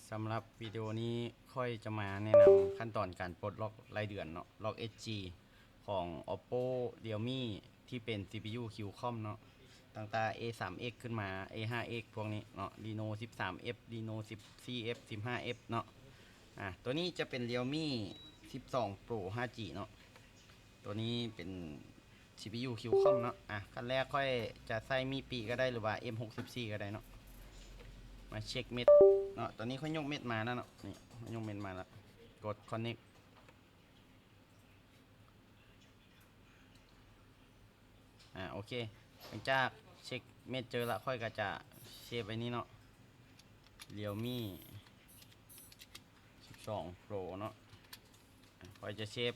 ສຳລັບວິດີໂອນີ້ຂ້ອຍຈະມາແນະນຳຂັ້ນຕອນການປົດລັອກລາຍເດືອນເນາະ, ລັອກ ເອັດຈີ ຂອງ Oppo, Realme ທີ່ເປັນ ຊີພີຢູ Qualcomm ເນາະ, ຕັ້ງແຕ່ A ສາມ X ຂຶ້ນມາ A ຫ້າ X ພວກນີ້ເນາະ, Reno ສິບສາມ F, Reno ສິບສີ່ F, ສິບຫ້າ F ເນາະ. ອາ ຕົວນີ້ຈະເປັນ Realme ສິບສອງ Pro ຫ້າຈີ ເນາະ. ຕົວນີ້ເປັນ ຊີພີຢູ Qualcomm ເນາະ. ອາ ຂັ້ນແລກຂ້ອຍຈະໃຊ້ມີປີກກໍໄດ້ ຫຼືວ່າ M ຫົກສິບສີ່ ກໍໄດ້ເນາະ. ມາເຊັກເມັດເນາະ, ຕອນນີ້ຂ້ອຍຍົກເມັດມາແລ້ວເນາະ, ນີ້ ຍົກເມັດມາແລ້ວ, ກົດ Connect. ອາ ໂອເຄ ຫຼັງຈາກເຊັກເມັດເຈີແລ້ວ ຂ້ອຍກໍຈະເຊບໄວ້ນີ້ເນາະ, Realme ສິບສອງ Pro ເນາະ. ຂ້ອຍຈະເຊບ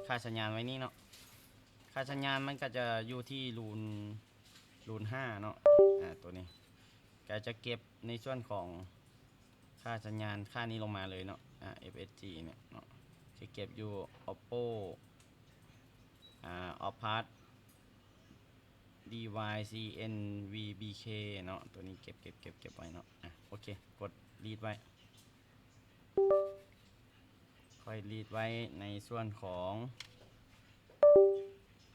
ຄ່າສັນຍານໄວ້ນີ້ເນາະ, ຄ່າສັນຍານມັນກໍຈະຢູ່ທີ່ລຸ້ນ ລຸ້ນຫ້າເນາະ. ອາ ຕົວນີ້ກໍຈະເກັບໃນສ່ວນຂອງຄ່າສັນຍານ ຄ່ານີ້ລົງມາເລີຍເນາະ, ອາ FSG ເນຍເນາະ, ຈະເກັບຢູ່ Oppo ອາ Opus DYCNVBK ເນາະ. ຕົວນີ້ເກັບ ເກັບ ເກັບ ເກັບໄວ້ເນາະ. ອາ ໂອເຄ ກົດ delete ໄວ້. ຂ້ອຍ delete ໄວ້ໃນສ່ວນຂອງ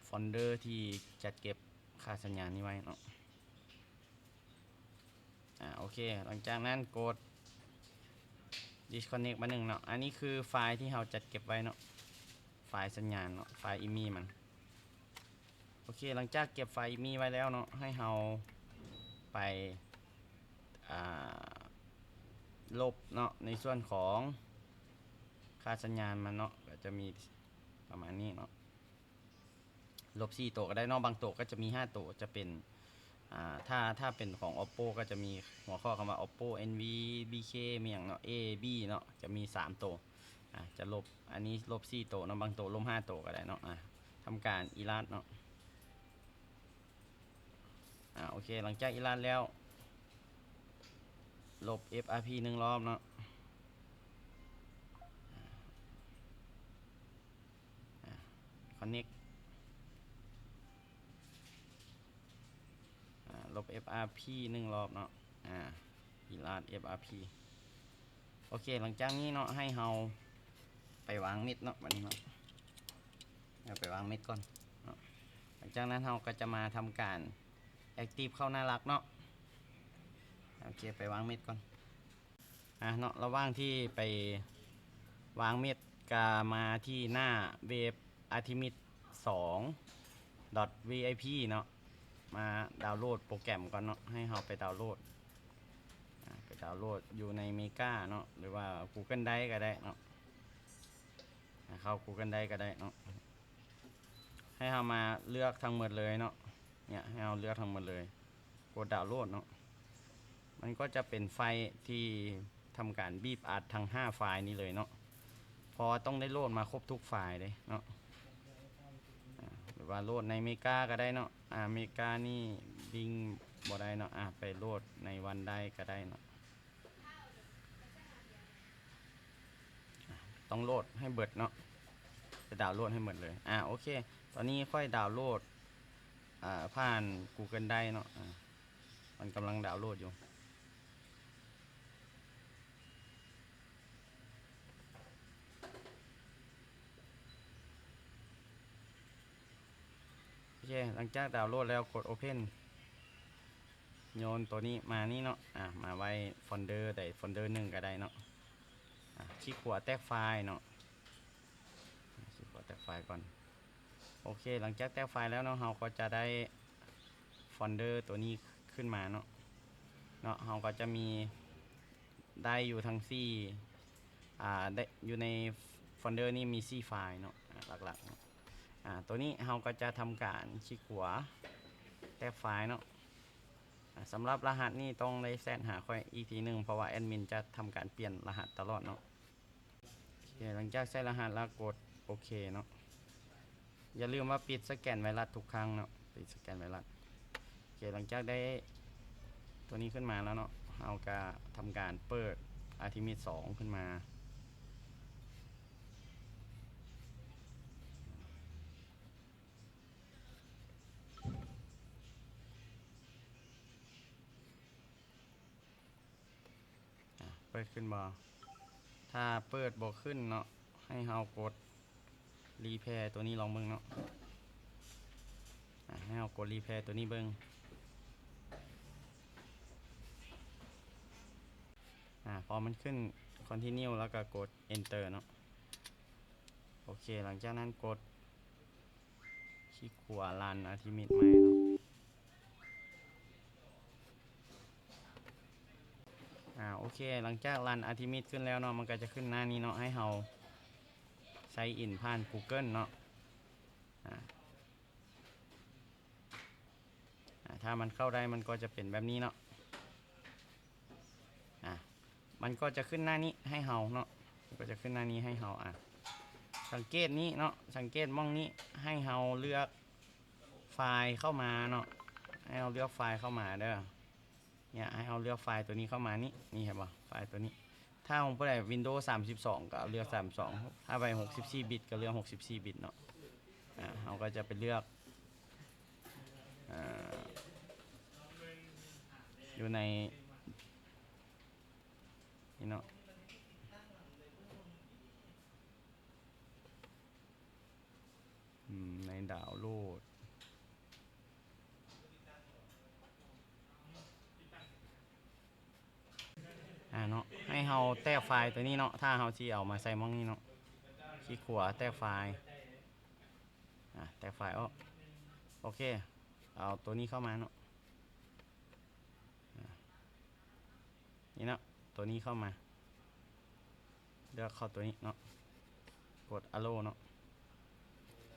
ໂຟນເດີທີ່ຈັດເກັບຄ່າສັນຍານນີ້ໄວ້ເນາະ. ອາ ໂອເຄ ຫຼັງຈາກນັ້ນກົດ disconnect ບາດໜຶ່ງເນາະ. ອັນນີ້ຄືໄຟລ໌ທີ່ເຮົາຈັດເກັບໄວ້ເນາະ, ໄຟລ໌ສັນຍານເນາະ, ໄຟລ໌ IMEI ມັນ. ໂອເຄ ຫຼັງຈາກເກັບໄຟລ໌ IMEI ໄວ້ແລ້ວເນາະ, ໃຫ້ເຮົາໄປ ອາ ລົບເນາະ ໃນສ່ວນຂອງຄ່າສັນຍານມັນເນາະ, ກໍຈະມີປະມານນີ້ເນາະ. ລົບສີ່ໂຕກໍໄດ້ເນາະ, ບາງໂຕກໍຈະມີຫ້າໂຕ, ຈະເປັນ ອາ ຖ້າ ຖ້າເປັນຂອງ Oppo ກໍຈະມີຫົວຂໍ້ຄຳວ່າ Oppo NVBK ມີຫຍັງເນາະ, A B ເນາະ, ຈະມີສາມໂຕ. ອາ ຈະລົບ ອັນນີ້ລົບສີ່ໂຕເນາະ, ບາງໂຕລົບຫ້າໂຕກໍໄດ້ເນາະ. ອາ ທຳການ erase ເນາະ. ອາ ໂອເຄ ຫຼັງຈາກ erase ແລ້ວ ລົບ FRP ໜຶ່ງລອບເນາະ. ອາ connect ອາ ລົບ FRP ໜຶ່ງລອບເນາະ. ອາ erase FRP. ໂອເຄ ຫຼັງຈາກນີ້ເນາະ ໃຫ້ເຮົາໄປວາງເມັດເນາະ, ບາດນີ້ເນາະ ເຮົາໄປວາງເມັດກ່ອນເນາະ. ຫຼັງຈາກນັ້ນເຮົາກໍຈະມາທຳການ active ເຂົ້າໜ້າຫຼັກເນາະ. ໂອເຄ ໄປວາງເມັດກ່ອນ. ອາ ເນາະ ລະຫວ່າງທີ່ໄປວາງເມັດ ກະມາທີ່ໜ້າເວັບ Artemis ສອງ .vip ເນາະ, ມາດາວໂຫຼດໂປຣແກຣມກ່ອນເນາະ, ໃຫ້ເຮົາໄປດາວໂຫຼດ ອາ ໄປດາວໂຫຼດຢູ່ໃນເມກາເນາະ ຫຼືວ່າ Google Drive ກໍໄດ້ເນາະ. ອາ ເຂົ້າ Google Drive ກໍໄດ້ເນາະ. ໃຫ້ເຮົາມາເລືອກທັງໝົດເລີຍເນາະ, ເນຍ ໃຫ້ເຮົາເລືອກທັງໝົດເລີຍ, ກົດດາວໂຫຼດເນາະ. ມັນກໍຈະເປັນໄຟລ໌ທີ່ທຳການບີບອັດທັງຫ້າໄຟລ໌ນີ້ເລີຍເນາະ, ເພາະວ່າຕ້ອງໄດ້ໂຫຼດມາຄົບທຸກໄຟລ໌ເດ້ເນາະ. ອາ ຫຼືວ່າໂຫຼດໃນເມກາກໍໄດ້ເນາະ, ອາ ເມການີ້ລິ້ງບໍ່ໄດ້ເນາະ, ອາ ໄປໂຫຼດໃນວັນໄດຣຟ໌ກໍໄດ້ເນາະ. ຕ້ອງໂຫຼດໃຫ້ເບິດເນາະ, ໄປດາວໂຫຼດໃຫ້ໝົດເລີຍ. ອາ ໂອເຄ ຕອນນີ້ຂ້ອຍດາວໂຫຼດ ອາ ຜ່ານ Google Drive ເນາະ, ອາ ມັນກຳລັງດາວໂຫຼດຢູ່. ໂອເຄ ຫຼັງຈາກດາວໂຫຼດແລ້ວ ກົດ Open. ໂຍນໂຕນີ້ມານີ້ເນາະ, ອາ ມາໄວ້ໂຟນເດີໃດໂຟນເດີໜຶ່ງກໍໄດ້ເນາະ. ອາ ຄລິກຂວາແຕກໄຟລ໌ເນາະ, ຄລິກຂວາແຕກໄຟລ໌ກ່ອນ. ໂອເຄ ຫຼັງຈາກແຕກໄຟລ໌ແລ້ວເນາະ, ເຮົາກໍຈະໄດ້ໂຟນເດີໂຕນີ້ຂຶ້ນມາເນາະ, ເນາະ ເຮົາກໍຈະມີ ໄດ້ຢູ່ທັງສີ່ ອາ ໄດ້ຢູ່ໃນໂຟນເດີນີ້ມີສີ່ໄຟລ໌ເນາະ ອາ ຫຼັກໆເນາະ. ອາ ໂຕນີ້ເຮົາກໍຈະທຳການຄລິກຂວາແຕກໄຟລ໌ເນາະ. ອາ ສຳລັບລະຫັດນີ້ຕ້ອງໄດ້ແຊັດຫາຂ້ອຍອີກທີໜຶ່ງ ເພາະວ່າແອດມິນຈະທຳການປ່ຽນລະຫັດຕະຫຼອດເນາະ. ໂອເຄ ຫຼັງຈາກໃສ່ລະຫັດແລ້ວກົດໂອເຄເນາະ. ຢ່າລືມວ່າປິດສະແກນໄວຣັສທຸກຄັ້ງເນາະ, ປິດສະແກນໄວຣັສ. ໂອເຄ ຫຼັງຈາກໄດ້ຕົວນີ້ຂຶ້ນມາແລ້ວເນາະ, ເຮົາກະທຳການເປີດ Artemis ສອງ ຂຶ້ນມາ. ອາ ປີດຂຶ້ນບໍ່? ຖ້າເປີດບໍ່ຂຶ້ນເນາະ ໃຫ້ເຮົາກົດ repair ຕົວນີ້ລອງເບິ່ງເນາະ. ອາ ໃຫ້ເຮົາກົດ repair ຕົວນີ້ເບິ່ງ. ອາ ພໍມັນຂຶ້ນ continue ແລ້ວກໍກົດ enter ເນາະ. ໂອເຄ ຫຼັງຈາກນັ້ນກົດ ຄລິກຂວາ run ultimate ໃໝ່ເນາະ. ອາ ໂອເຄ ຫຼັງຈາກ run ultimate ຂຶ້ນແລ້ວເນາະ ມັນກໍຈະຂຶ້ນໜ້ານີ້ເນາະ ໃຫ້ເຮົາ sign in ຜ່ານ Google ເນາະ. ອາ ອາ ຖ້າມັນເຂົ້າໄດ້ ມັນກໍຈະເປັນແບບນີ້ເນາະ. ອາ ມັນກໍຈະຂຶ້ນໜ້ານີ້ໃຫ້ເຮົາເນາະ ມັນກໍຈະຂຶ້ນໜ້ານີ້ໃຫ້ເຮົາ. ອາ ສັງເກດນີ້ເນາະ ສັງເກດໝ່ອງນີ້ ໃຫ້ເຮົາເລືອກໄຟລ໌ເຂົ້າມາເນາະ ໃຫ້ເຮົາເລືອກໄຟລ໌ເຂົ້າມາເດີ. ເນຍ ໃຫ້ເຮົາເລືອກໄຟລ໌ຕົວນີ້ເຂົ້າມານີ້ ນີ້ເຫັນບໍ່? ໄຟລ໌ຕົວນີ້ ຖ້າຂອງຜູ້ໃດ Windows ສາມສິບສອງ ກໍເລືອກ ສາມສິບສອງ ຖ້າໄປ ຫົກສິບສີ່ບິດ ກໍເລືອກ ຫົກສິບສີ່ບິດເນາະ. ອາ ເຮົາກໍຈະໄປເລືອກ ອາ ຢູ່ໃນນີ້ເນາະ ອືມ ໃນດາວໂຫຼດ ອາ ເນາະ ໃຫ້ເຮົາແຕກໄຟລ໌ຕົວນີ້ເນາະ ຖ້າເຮົາຊິເອົາມາໃສ່ໝ່ອງນີ້ເນາະ ຄລິກຂວາ ແຕກໄຟລ໌ ອາ ແຕກໄຟລ໌ອອກ. ໂອເຄ ເອົາຕົວນີ້ເຂົ້າມາເນາະ ອາ ນີ້ເນາະ ຕົວນີ້ເຂົ້າມາ ເລືອກເຂົ້າຕົວນີ້ເນາະ ກົດ arrow ເນາະ.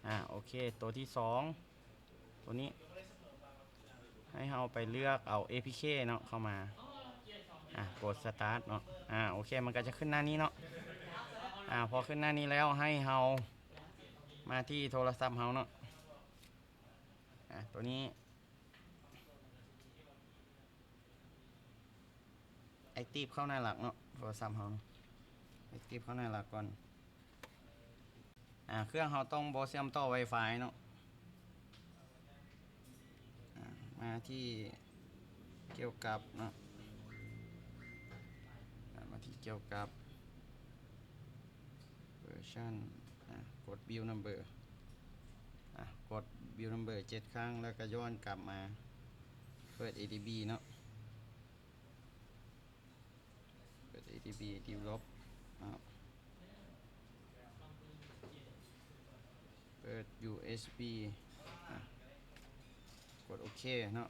ອາ ໂອເຄ ຕົວທີສອງ ຕົວນີ້ ໃຫ້ເຮົາໄປເລືອກເອົາ APK ເນາະ ເຂົ້າມາ ອາ ກົດ start ເນາະ. ອາ ໂອເຄ ມັນກໍຈະຂຶ້ນໜ້ານີ້ເນາະ. ອາ ພໍຂຶ້ນໜ້ານີ້ແລ້ວ ໃຫ້ເຮົາມາທີ່ໂທລະສັບເຮົາເນາະ. ອາ ຕົວນີ້ active ເຂົ້າໜ້າຫຼັກເນາະ ໂທລະສັບເຮົາ active ເຂົ້າໜ້າຫຼັກກ່ອນ. ອາ ເຄື່ອງເຮົາຕ້ອງບໍ່ເຊື່ອມຕໍ່ Wi-Fi ເນາະ. ອາ ມາທີ່ກ່ຽວກັບເນາະ ອາ ມາທີ່ກ່ຽວກັບ version ອາ ກົດ build number ອາ ກົດ build number ເຈັດຄັ້ງ ແລ້ວກໍຍ້ອນກັບມາເປີດ ADB ເນາະ. ເປີດ ADB develop ເນາະ ເປີດ USB ອາ ກົດໂອເຄເນາະ.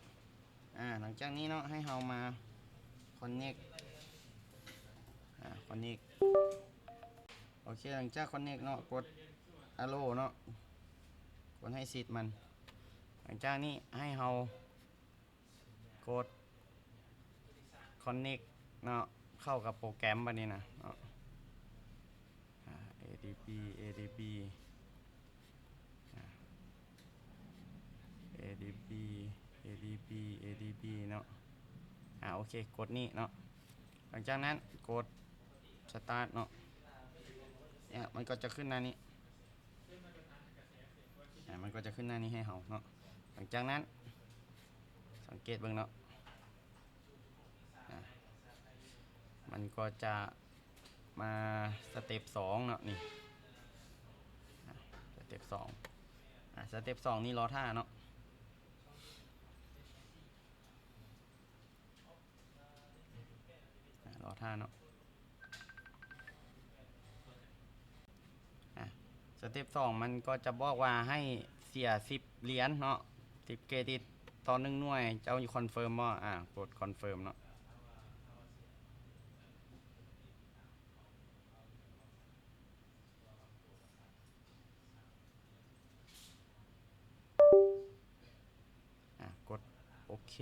ອາ ຫຼັງຈາກນີ້ເນາະ ໃຫ້ເຮົາມາ connect ອາ connect ໂອເຄ ຫຼັງຈາກ connect ເນາະ ກົດ allow ເນາະ ກົດໃຫ້ສິດມັນ. ຫຼັງຈາກນີ້ໃຫ້ເຮົາ ກົດ connect ເນາະ ເຂົ້າກັບໂປຣແກຣມບາດນີ້ນະເນາະ. ອາ ADB ADB ອາ ADB ADB ADB ເນາະ. ອາ ໂອເຄ ກົດນີ້ເນາະ. ຫຼັງຈາກນັ້ນກົດ start ເນາະ. ອາ ມັນກໍຈະຂຶ້ນໜ້ານີ້. ອາ ມັນກໍຈະຂຶ້ນໜ້ານີ້ໃຫ້ເຮົາເນາະ. ຫຼັງຈາກນັ້ນ ສັງເກດເບິ່ງເນາະ ອາ ມັນກໍຈະມາສະເຕັບສອງເນາະ ນີ້ ອາ ສະເຕັບສອງ ອາ ສະເຕັບສອງນີ້ລໍຖ້າເນາະ. ອາ ລໍຖ້າເນາະ. ອາ ສະເຕັບສອງ ມັນກໍຈະບອກວ່າໃຫ້ເສຍສິບຫຼຽນເນາະ ສິບເຄຣດິດຕໍ່ໜຶ່ງໜ່ວຍ. ເຈົ້າ confirm ບໍ່? ອາ ກົດ confirm ເນາະ. ອາ ກົດໂອເຄ.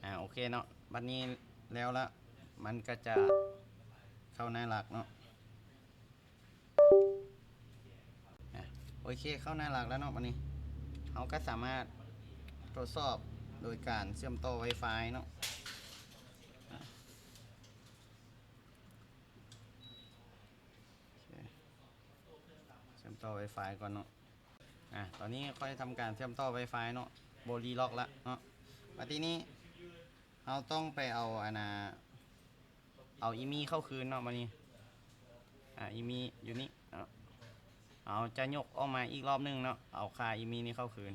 ອາ ໂອເຄເນາະ ບັດນີ້ແລ້ວລະ ມັນກໍຈະເຂົ້າໜ້າຫຼັກເນາະ. ອາ ໂອເຄ ເຂົ້າໜ້າຫຼັກແລ້ວເນາະ. ບັດນີ້ເຮົາກໍສາມາດທົດສອບໂດຍການເຊື່ອມຕໍ່ Wi-Fi ເນາະ. ອາ ໂອເຄ ເຊື່ອມ ຕໍ່ Wi-Fi ກ່ອນເນາະ. ອາ ຕອນນີ້ຂ້ອຍທຳການເຊື່ອມຕໍ່ Wi-Fi ເນາະ, ບໍ່ຣີລັອກລະເນາະ. ບາດທີນີ້ເຮົາຕ້ອງໄປເອົາ ອັນນ່າ ເອົາອີມີເຂົ້າຄືນເນາະ. ບາດນີ້ ອາ ອີມີຢູ່ນີ້ເນາະ, ເຮົາຈະຍົກອອກມາອີກລອບໜຶ່ງເນາະ, ເອົາຄ່າອີມີນີ້ເຂົ້າຄືນ.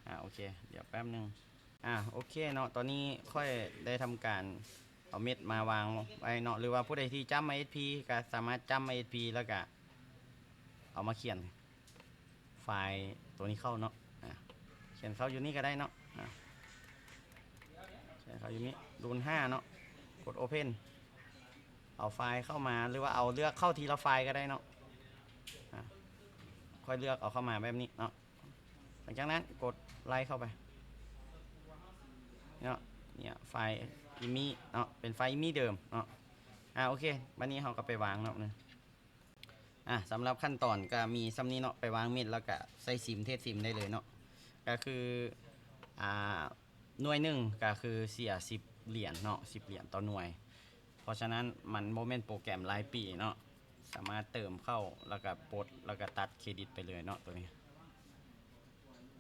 ອາ ໂອເຄ ດຽວແປັບໜຶ່ງ. ອາ ໂອເຄເນາະ, ຕອນນີ້ຂ້ອຍໄດ້ທຳການເອົາເມັດມາວາງໄວ້ເນາະ, ຫຼືວ່າຜູ້ໃດທີ່ຈ້ຳ ISP ກໍສາມາດຈ້ຳ ISP ແລ້ວກໍເອົາມາຂຽນໄຟລ໌ໂຕນີ້ເຂົ້າເນາະ. ອາ ຂຽນເຂົ້າຢູ່ນີ້ກໍໄດ້ເນາະ, ອາ ຂຽນເຂົ້າຢູ່ນີ້ Run ຫ້າເນາະ, ກົດ Open ເອົາໄຟລ໌ເຂົ້າມາ ຫຼືວ່າເອົາເລືອກເຂົ້າທີລະໄຟລ໌ກໍໄດ້ເນາະ. ອາ ຂ້ອຍເລືອກເອົາເຂົ້າມາແບບນີ້ເນາະ. ຫຼັງຈາກນັ້ນກົດໄລ່ເຂົ້າໄປເນາະ, ເນຍ ໄຟລ໌ອີມີເນາະ, ເປັນໄຟລ໌ອີມີເດີມເນາະ. ອາ ໂອເຄ ບາດນີ້ເຮົາກໍໄປວາງເນາະ. ອາ ສຳລັບຂັ້ນຕອນກໍມີສ່ຳນີ້ເນາະ, ໄປວາງເມັດແລ້ວກໍໃສ່ຊິມ ເທສຊິມໄດ້ເລີຍເນາະ. ກໍຄື ອາ ໜ່ວຍໜຶ່ງກໍຄືເສຍສິບຫຼຽນເນາະ, ສິບຫຼຽນຕໍ່ໜ່ວຍ. ເພາະສະນັ້ນມັນບໍ່ແມ່ນໂປຣແກຣມລາຍປີເນາະ, ສາມາດເຕີມເຂົ້າ ແລ້ວກໍປົດ ແລ້ວກໍຕັດເຄຣດິດໄປເລີຍເນາະ ໂຕນີ້.